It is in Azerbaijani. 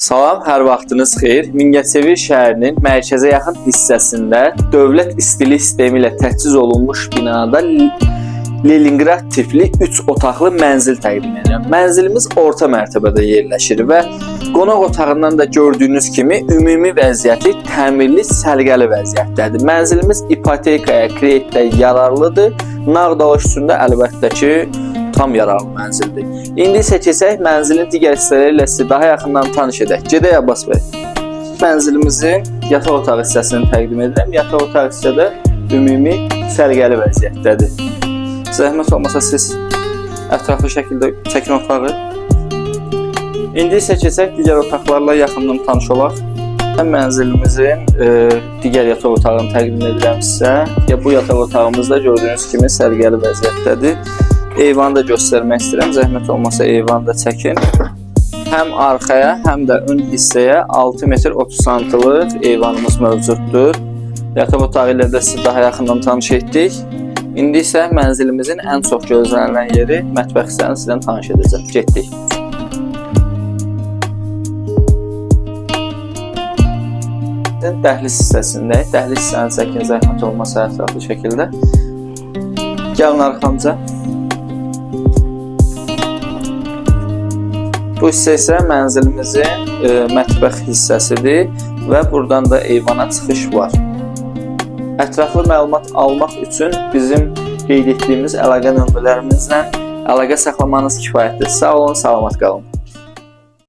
Salam, hər vaxtınız xeyir. Mingəçevir şəhərinin mərkəzə yaxın hissəsində dövlət istilik sistemi ilə təchiz olunmuş binada Leningrad tipli 3 otaqlı mənzil təqdim edirəm. Mənzilimiz orta mərtəbədə yerləşir və qonaq otağından da gördüyünüz kimi ümumi vəziyyəti təmirli, səliqəli vəziyyətdədir. Mənzilimiz ipotekaya, kreditdə yararlıdır. Nağd alış üçün də əlbəttə ki, tam yararlı mənzildir. İndi isə keçək mənzilin digər hissələri ilə sizi daha yaxından tanış edək. Gedək Abbas bəy. Mənzilimizin yataq otağı hissəsini təqdim edirəm. Yataq otağı hissədə ümumi səliqəli vəziyyətdədir. Zəhmət olmasa siz ətraflı şəkildə çəkin otağı. İndi isə keçək digər otaqlarla yaxından tanış olaq. Mən mənzilimizin digər yataq otağını təqdim edirəm sizə. Ya bu yataq otağımız da gördüyünüz kimi səliqəli vəziyyətdədir. Eyvanı da göstərmək istəyirəm. Zəhmət olmasa eyvanı da çəkin. Həm arxaya, həm də ön hissəyə 6 metr 30 santlıq eyvanımız mövcuddur. Yataq otağı ilə də sizi daha yaxından tanış etdik. İndi isə mənzilimizin ən çox gözlənilən yeri mətbəx hissəsini sizdən tanış edəcəm. Getdik. Dəhliz hissəsindəyik. Dəhliz hissəni çəkin, zəhmət olmasa ətraflı şəkildə. Gəlin arxamca. Bu hissə isə mənzilimizin mətbəx hissəsidir və buradan da eyvana çıxış var. Ətraflı məlumat almaq üçün bizim qeyd etdiyimiz əlaqə nömrələrimizlə əlaqə saxlamanız kifayətdir. Sağ olun, salamat qalın.